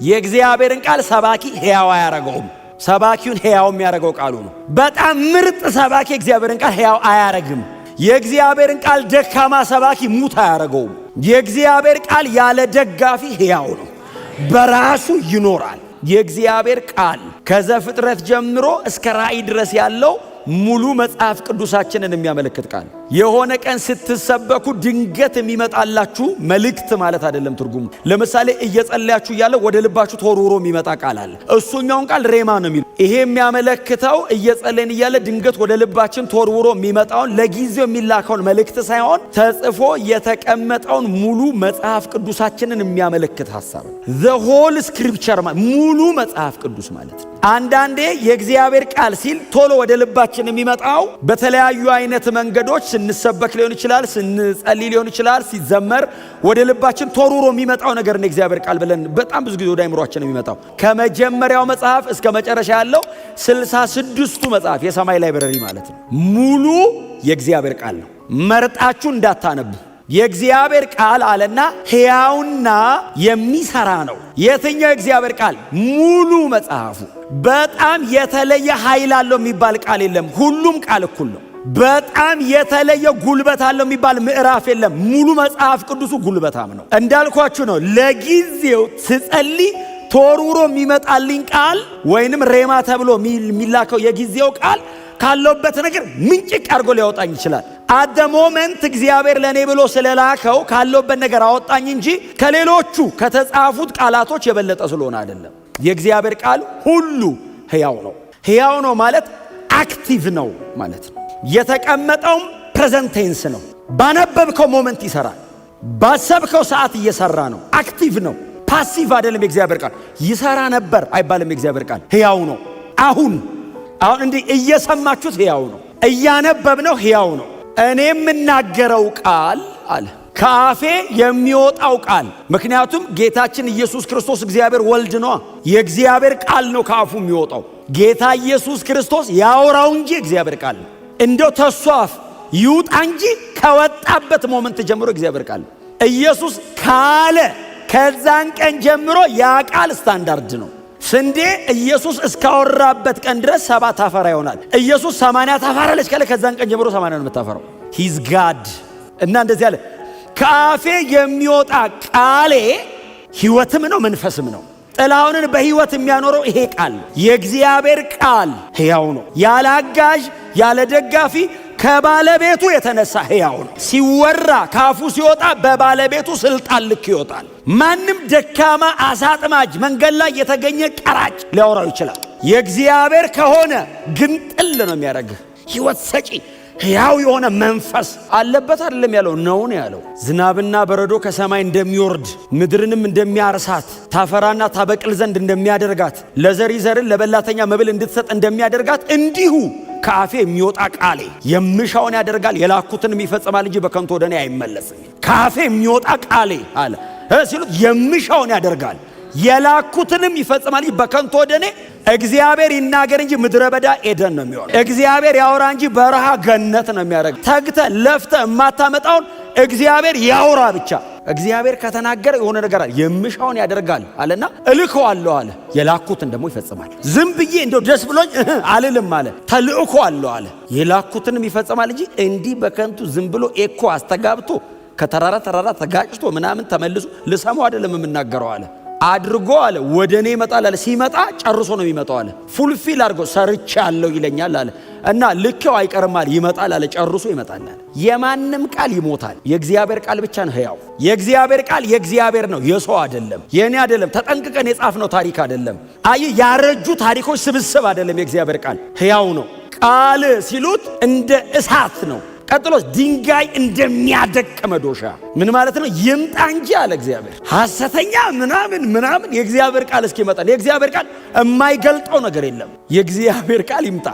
የእግዚአብሔርን ቃል ሰባኪ ሕያው አያረገውም። ሰባኪውን ሕያው የሚያደርገው ቃሉ ነው። በጣም ምርጥ ሰባኪ የእግዚአብሔርን ቃል ሕያው አያረግም። የእግዚአብሔርን ቃል ደካማ ሰባኪ ሙት አያረገውም። የእግዚአብሔር ቃል ያለ ደጋፊ ሕያው ነው፣ በራሱ ይኖራል። የእግዚአብሔር ቃል ከዘፍጥረት ጀምሮ እስከ ራእይ ድረስ ያለው ሙሉ መጽሐፍ ቅዱሳችንን የሚያመለክት ቃል። የሆነ ቀን ስትሰበኩ ድንገት የሚመጣላችሁ መልእክት ማለት አይደለም ትርጉሙ። ለምሳሌ እየጸለያችሁ እያለ ወደ ልባችሁ ተወርውሮ የሚመጣ ቃል አለ። እሱኛውን ቃል ሬማ ነው የሚለው። ይሄ የሚያመለክተው እየጸለይን እያለ ድንገት ወደ ልባችን ተወርውሮ የሚመጣውን ለጊዜው የሚላከውን መልእክት ሳይሆን ተጽፎ የተቀመጠውን ሙሉ መጽሐፍ ቅዱሳችንን የሚያመለክት ሀሳብ ነው። The whole scripture፣ ሙሉ መጽሐፍ ቅዱስ ማለት ነው። አንዳንዴ የእግዚአብሔር ቃል ሲል ቶሎ ወደ ልባችን የሚመጣው በተለያዩ አይነት መንገዶች ስንሰበክ ሊሆን ይችላል፣ ስንጸልይ ሊሆን ይችላል፣ ሲዘመር ወደ ልባችን ተወርውሮ የሚመጣው ነገር ነው የእግዚአብሔር ቃል ብለን በጣም ብዙ ጊዜ ወደ አይምሯችን የሚመጣው። ከመጀመሪያው መጽሐፍ እስከ መጨረሻ ያለው 66ቱ መጽሐፍ የሰማይ library ማለት ነው። ሙሉ የእግዚአብሔር ቃል ነው። መርጣችሁ እንዳታነቡ። የእግዚአብሔር ቃል አለና ሕያውና የሚሰራ ነው። የትኛው የእግዚአብሔር ቃል? ሙሉ መጽሐፉ። በጣም የተለየ ኃይል አለው የሚባል ቃል የለም። ሁሉም ቃል እኩል ነው። በጣም የተለየ ጉልበት አለው የሚባል ምዕራፍ የለም። ሙሉ መጽሐፍ ቅዱሱ ጉልበታም ነው። እንዳልኳችሁ ነው። ለጊዜው ስጸልይ ተወርውሮ የሚመጣልኝ ቃል ወይንም ሬማ ተብሎ የሚላከው የጊዜው ቃል ካለሁበት ነገር ምንጭቅ አድርጎ ሊያወጣኝ ይችላል። At the moment እግዚአብሔር ለእኔ ብሎ ስለላከው ካለሁበት ነገር አወጣኝ እንጂ ከሌሎቹ ከተጻፉት ቃላቶች የበለጠ ስለሆነ አይደለም። የእግዚአብሔር ቃል ሁሉ ሕያው ነው። ሕያው ነው ማለት active ነው ማለት ነው። የተቀመጠውም present tense ነው። ባነበብከው moment ይሰራል። ባሰብከው ሰዓት እየሰራ ነው። Active ነው። Passive አይደለም። የእግዚአብሔር ቃል ይሰራ ነበር አይባልም። የእግዚአብሔር ቃል ሕያው ነው። አሁን አሁን እንዲህ እየሰማችሁት ሕያው ነው። እያነበብነው ሕያው ነው። እኔ የምናገረው ቃል አለ፣ ከአፌ የሚወጣው ቃል። ምክንያቱም ጌታችን ኢየሱስ ክርስቶስ እግዚአብሔር ወልድ ነዋ። የእግዚአብሔር ቃል ነው ከአፉ የሚወጣው። ጌታ ኢየሱስ ክርስቶስ ያወራው እንጂ እግዚአብሔር ቃል ነው። እንደው ከሱ አፍ ይውጣ እንጂ ከወጣበት moment ጀምሮ እግዚአብሔር ቃል ነው። ኢየሱስ ካለ ከዛን ቀን ጀምሮ ያ ቃል ስታንዳርድ ነው። ስንዴ ኢየሱስ እስካወራበት ቀን ድረስ 70 ታፈራ ይሆናል። ኢየሱስ 80 ታፈራለች ካለ ከዛን ቀን ጀምሮ 80 ነው የምታፈራው። He's God። እና እንደዚህ አለ፣ ከአፌ የሚወጣ ቃሌ ሕይወትም ነው መንፈስም ነው። ጥላሁንን በሕይወት የሚያኖረው ይሄ ቃል፣ የእግዚአብሔር ቃል ሕያው ነው። ያለ አጋዥ ያለ ደጋፊ ከባለቤቱ የተነሳ ሕያው ነው። ሲወራ ከአፉ ሲወጣ በባለቤቱ ስልጣን ልክ ይወጣል። ማንም ደካማ አሳ አጥማጅ፣ መንገድ ላይ የተገኘ ቀራጭ ሊያወራው ይችላል። የእግዚአብሔር ከሆነ ግንጥል ነው የሚያደርግህ። ሕይወት ሰጪ ሕያው የሆነ መንፈስ አለበት አይደለም ያለው፣ ነው ነው ያለው። ዝናብና በረዶ ከሰማይ እንደሚወርድ፣ ምድርንም እንደሚያርሳት፣ ታፈራና ታበቅል ዘንድ እንደሚያደርጋት፣ ለዘሪ ዘርን ለበላተኛ መብል እንድትሰጥ እንደሚያደርጋት፣ እንዲሁ ከአፌ የሚወጣ ቃሌ የምሻውን ያደርጋል፣ የላኩትንም ይፈጽማል እንጂ በከንቱ ወደ እኔ አይመለስም። ከአፌ የሚወጣ ቃሌ አለ ሲሉት የምሻውን ያደርጋል፣ የላኩትንም ይፈጽማል እንጂ በከንቱ ወደ እኔ። እግዚአብሔር ይናገር እንጂ ምድረ በዳ ኤደን ነው የሚሆነው። እግዚአብሔር ያውራ እንጂ በረሃ ገነት ነው የሚያደርግ። ተግተህ ለፍተህ የማታመጣውን እግዚአብሔር ያውራ ብቻ። እግዚአብሔር ከተናገረ የሆነ ነገር አለ። የምሻውን ያደርጋል አለና እልከዋለሁ አለ። የላኩትን ደግሞ ይፈጽማል። ዝም ብዬ እንደው ደስ ብሎኝ አልልም አለ። ተልእኮ አለው አለ። የላኩትንም ይፈጽማል እንጂ እንዲህ በከንቱ ዝም ብሎ ኤኮ አስተጋብቶ ከተራራ ተራራ ተጋጭቶ ምናምን ተመልሶ ልሰማው አይደለም የምናገረው አለ። አድርጎ አለ ወደ እኔ ይመጣል አለ። ሲመጣ ጨርሶ ነው የሚመጣው አለ። Fulfill አድርጎ ሰርቻለሁ ይለኛል አለ እና ልኬው አይቀርም አለ። ይመጣል አለ፣ ጨርሶ ይመጣል አለ። የማንም ቃል ይሞታል። የእግዚአብሔር ቃል ብቻ ነው ሕያው። የእግዚአብሔር ቃል የእግዚአብሔር ነው፣ የሰው አይደለም፣ የእኔ አይደለም። ተጠንቅቀን የጻፍነው ታሪክ አይደለም። አይ ያረጁ ታሪኮች ስብስብ አይደለም። የእግዚአብሔር ቃል ሕያው ነው። ቃል ሲሉት እንደ እሳት ነው። ቀጥሎስ ድንጋይ እንደሚያደቅ መዶሻ ምን ማለት ነው? ይምጣ እንጂ አለ እግዚአብሔር። ሐሰተኛ ምናምን ምናምን የእግዚአብሔር ቃል እስኪመጣ የእግዚአብሔር ቃል የማይገልጠው ነገር የለም። የእግዚአብሔር ቃል ይምጣ።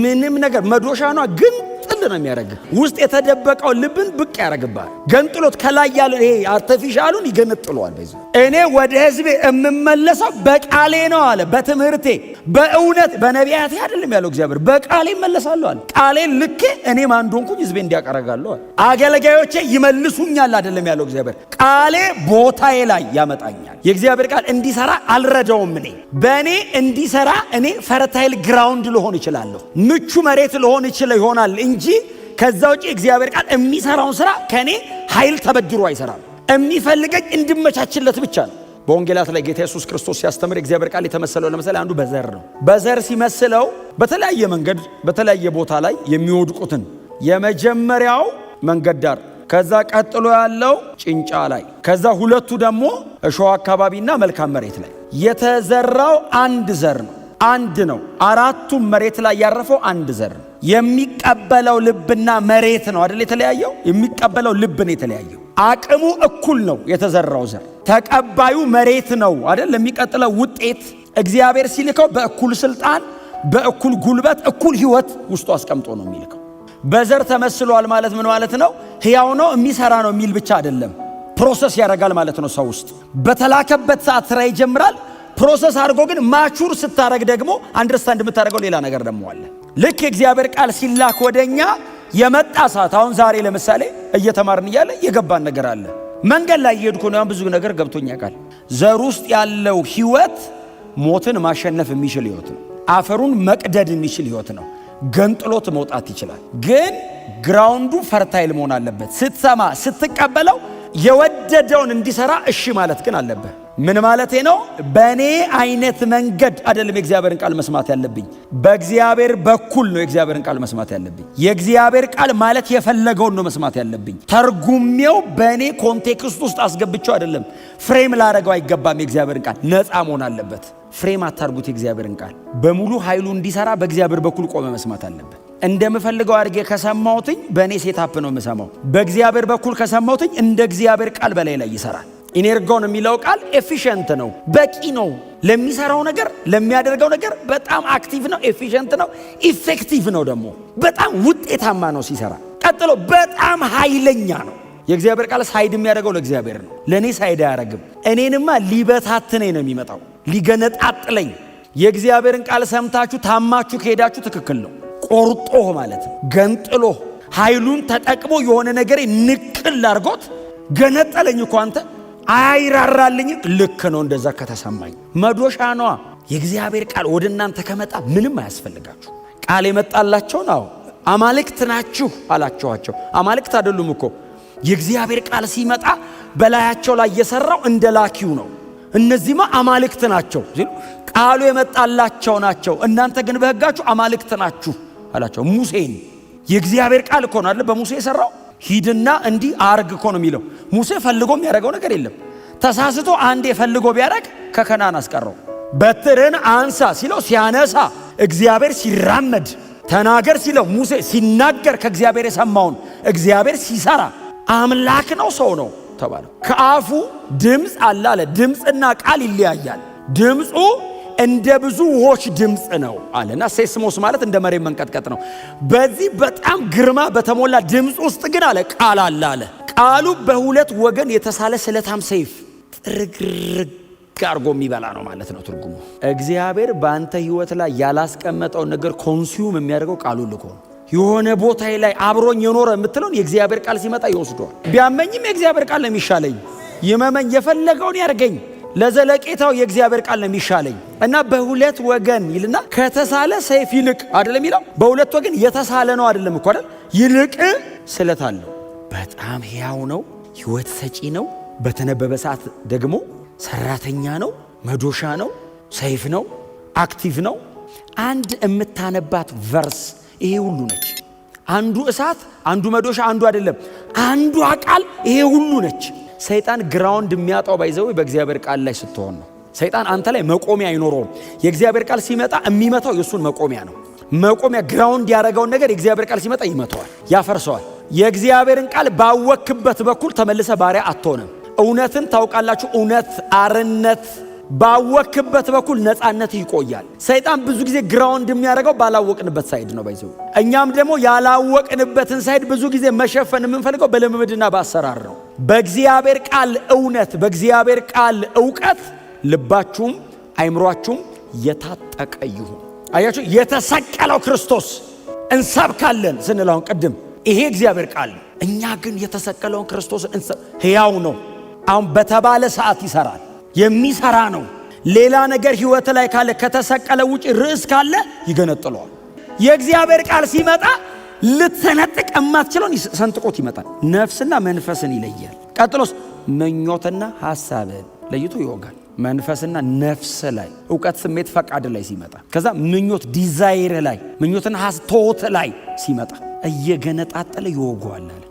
ምንም ነገር መዶሻ ነው፣ ግን ጥል ነው የሚያደርግ። ውስጥ የተደበቀው ልብን ብቅ ያደርግብሃል። ገንጥሎት ከላይ ያለ ይሄ artificial ኡን ይገነጥለዋል። በዚህ እኔ ወደ ህዝቤ የምመለሰው በቃሌ ነው አለ። በትምህርቴ፣ በእውነት፣ በነቢያቴ አይደለም ያለው እግዚአብሔር። በቃሌ እመለሳለሁ አለ። ቃሌን ልኬ እኔ ማን እንደሆንኩኝ ህዝቤ እንዲያውቅ አደርጋለሁ አለ። አገልጋዮቼ ይመልሱኛል አይደለም ያለው እግዚአብሔር። ቃሌ ቦታዬ ላይ ያመጣኛል። የእግዚአብሔር ቃል እንዲሰራ አልረዳውም። እኔ በእኔ እንዲሰራ እኔ fertile ground ልሆን እችላለሁ፣ ምቹ መሬት ልሆን ይችል ይሆናል እንጂ ከዛ ውጪ እግዚአብሔር ቃል የሚሰራውን ስራ ከእኔ ኃይል ተበድሮ አይሰራም። የሚፈልገኝ እንድመቻችለት ብቻ ነው። በወንጌላት ላይ ጌታ ኢየሱስ ክርስቶስ ሲያስተምር እግዚአብሔር ቃል የተመሰለው ለምሳሌ አንዱ በዘር ነው። በዘር ሲመስለው በተለያየ መንገድ በተለያየ ቦታ ላይ የሚወድቁትን የመጀመሪያው መንገድ ዳር፣ ከዛ ቀጥሎ ያለው ጭንጫ ላይ፣ ከዛ ሁለቱ ደግሞ እሾህ አካባቢና መልካም መሬት ላይ የተዘራው አንድ ዘር ነው። አንድ ነው። አራቱም መሬት ላይ ያረፈው አንድ ዘር ነው። የሚቀበለው ልብና መሬት ነው አይደል? የተለያየው የሚቀበለው ልብ ነው የተለያየው። አቅሙ እኩል ነው የተዘራው ዘር፣ ተቀባዩ መሬት ነው አይደል? ለሚቀጥለው ውጤት እግዚአብሔር ሲልከው በእኩል ስልጣን፣ በእኩል ጉልበት፣ እኩል ህይወት ውስጡ አስቀምጦ ነው የሚልከው። በዘር ተመስሏል ማለት ምን ማለት ነው? ሕያው ነው የሚሰራ ነው የሚል ብቻ አይደለም። Process ያደርጋል ማለት ነው። ሰው ውስጥ በተላከበት ሰዓት ስራ ይጀምራል። Process አድርጎ ግን mature ስታደርግ ደግሞ understand የምታደርገው ሌላ ነገር ደግሞ አለ። ልክ የእግዚአብሔር ቃል ሲላክ ወደኛ የመጣ ሰዓት፣ አሁን ዛሬ ለምሳሌ እየተማርን እያለ የገባን ነገር አለ። መንገድ ላይ እየሄድኩ ነው፣ ብዙ ነገር ገብቶኝ ያውቃል። ዘር ውስጥ ያለው ህይወት ሞትን ማሸነፍ የሚችል ህይወት ነው። አፈሩን መቅደድ የሚችል ህይወት ነው። ገንጥሎት መውጣት ይችላል። ግን ground ኡ fertile መሆን አለበት። ስትሰማ ስትቀበለው የወደደውን እንዲሰራ እሺ ማለት ግን አለብህ። ምን ማለቴ ነው? በእኔ አይነት መንገድ አይደለም የእግዚአብሔርን ቃል መስማት ያለብኝ። በእግዚአብሔር በኩል ነው የእግዚአብሔርን ቃል መስማት ያለብኝ። የእግዚአብሔር ቃል ማለት የፈለገውን ነው መስማት ያለብኝ። ተርጉሜው በእኔ context ውስጥ አስገብቼው አይደለም። Frame ላረገው አይገባም። የእግዚአብሔርን ቃል ነፃ መሆን አለበት። Frame አታርጉት። የእግዚአብሔርን ቃል በሙሉ ኃይሉ እንዲሰራ በእግዚአብሔር በኩል ቆመ መስማት አለብን። እንደምፈልገው አድርጌ ከሰማሁትኝ በእኔ setup ነው የምሰማው። በእግዚአብሔር በኩል ከሰማሁትኝ እንደ እግዚአብሔር ቃል በላይ ላይ ይሰራል። ኢኔርጎን የሚለው ቃል efficient ነው፣ በቂ ነው ለሚሰራው ነገር፣ ለሚያደርገው ነገር በጣም active ነው፣ efficient ነው፣ effective ነው፣ ደግሞ በጣም ውጤታማ ነው ሲሰራ። ቀጥሎ በጣም ኃይለኛ ነው። የእግዚአብሔር ቃል side የሚያደርገው ለእግዚአብሔር ነው፣ ለእኔ side አያደርግም። እኔንማ ሊበታትነኝ ነው የሚመጣው፣ ሊገነጣጥለኝ። የእግዚአብሔርን ቃል ሰምታችሁ ታማችሁ ከሄዳችሁ ትክክል ነው። ቆርጦህ ማለት ነው፣ ገንጥሎህ ኃይሉን ተጠቅሞ የሆነ ነገር ንቅል አድርጎት ገነጠለኝ እኮ አንተ አይራራልኝም። ልክ ነው። እንደዛ ከተሰማኝ መዶሻ ነዋ። የእግዚአብሔር ቃል ወደ እናንተ ከመጣ ምንም አያስፈልጋችሁ። ቃል የመጣላቸው ነው። አማልክት ናችሁ አላችኋቸው። አማልክት አይደሉም እኮ። የእግዚአብሔር ቃል ሲመጣ በላያቸው ላይ የሰራው እንደ ላኪው ነው። እነዚህማ አማልክት ናቸው ሲሉ ቃሉ የመጣላቸው ናቸው። እናንተ ግን በሕጋችሁ አማልክት ናችሁ አላቸው ሙሴን። የእግዚአብሔር ቃል እኮ ነው አይደል በሙሴ የሰራው። ሂድና እንዲህ አርግ እኮ ነው የሚለው። ሙሴ ፈልጎ የሚያደርገው ነገር የለም። ተሳስቶ አንዴ ፈልጎ ቢያደርግ ከከናን አስቀረው። በትርን አንሳ ሲለው ሲያነሳ፣ እግዚአብሔር ሲራመድ፣ ተናገር ሲለው ሙሴ ሲናገር ከእግዚአብሔር የሰማውን እግዚአብሔር ሲሰራ አምላክ ነው ሰው ነው ተባለ። ከአፉ ድምፅ አለ አለ። ድምፅና ቃል ይለያያል። ድምፁ እንደ ብዙ ውሆች ድምፅ ነው አለና ሴስሞስ ማለት እንደ መሬት መንቀጥቀጥ ነው። በዚህ በጣም ግርማ በተሞላ ድምፅ ውስጥ ግን አለ ቃል አለ አለ። ቃሉ በሁለት ወገን የተሳለ ስለታም ሰይፍ ጥርግርግ አርጎ የሚበላ ነው ማለት ነው ትርጉሙ። እግዚአብሔር በአንተ ሕይወት ላይ ያላስቀመጠውን ነገር consume የሚያደርገው ቃሉ ልኮ ነው። የሆነ ቦታ ላይ አብሮኝ የኖረ የምትለውን የእግዚአብሔር ቃል ሲመጣ ይወስደዋል። ቢያመኝም የእግዚአብሔር ቃል ነው የሚሻለኝ፣ ይመመኝ፣ የፈለገውን ያርገኝ፣ ለዘለቄታው የእግዚአብሔር ቃል ነው የሚሻለኝ እና በሁለት ወገን ይልና ከተሳለ ሰይፍ ይልቅ አይደለም የሚለው፣ በሁለት ወገን የተሳለ ነው አይደለም እኮ አይደል፣ ይልቅ ስለት አለው። በጣም ሕያው ነው፣ ሕይወት ሰጪ ነው። በተነበበ ሰዓት ደግሞ ሰራተኛ ነው፣ መዶሻ ነው፣ ሰይፍ ነው፣ active ነው። አንድ የምታነባት verse ይሄ ሁሉ ነች። አንዱ እሳት፣ አንዱ መዶሻ፣ አንዱ አይደለም፣ አንዷ ቃል ይሄ ሁሉ ነች። ሰይጣን ground የሚያጣው by the way በእግዚአብሔር ቃል ላይ ስትሆን ነው። ሰይጣን አንተ ላይ መቆሚያ አይኖረውም። የእግዚአብሔር ቃል ሲመጣ የሚመታው የእሱን መቆሚያ ነው። መቆሚያ ground ያደረገውን ነገር የእግዚአብሔር ቃል ሲመጣ ይመታዋል፣ ያፈርሰዋል። የእግዚአብሔርን ቃል ባወክበት በኩል ተመልሰ ባሪያ አትሆንም። እውነትን ታውቃላችሁ፣ እውነት አርነት ባወክበት በኩል ነፃነት ይቆያል። ሰይጣን ብዙ ጊዜ ground የሚያደርገው ባላወቅንበት side ነው። By the way እኛም ደግሞ ያላወቅንበትን side ብዙ ጊዜ መሸፈን የምንፈልገው በልምምድና በአሰራር ነው። በእግዚአብሔር ቃል እውነት፣ በእግዚአብሔር ቃል እውቀት ልባችሁም አይምሯችሁም የታጠቀ ይሁን። አያችሁ፣ የተሰቀለው ክርስቶስ እንሰብካለን ስንል አሁን ቅድም ይሄ እግዚአብሔር ቃል ነው። እኛ ግን የተሰቀለውን ክርስቶስ ሕያው ነው። አሁን በተባለ ሰዓት ይሰራል። የሚሰራ ነው። ሌላ ነገር ህይወት ላይ ካለ፣ ከተሰቀለ ውጭ ርዕስ ካለ ይገነጥለዋል። የእግዚአብሔር ቃል ሲመጣ ልትሰነጥቅ የማትችለውን ሰንጥቆት ይመጣል። ነፍስና መንፈስን ይለያል። ቀጥሎስ ምኞትና ሐሳብን ለይቶ ይወጋል። መንፈስና ነፍስ ላይ፣ እውቀት፣ ስሜት፣ ፈቃድ ላይ ሲመጣ፣ ከዛ ምኞት desire ላይ፣ ምኞትና thought ላይ ሲመጣ እየገነጣጠለ ይወጓል አለ።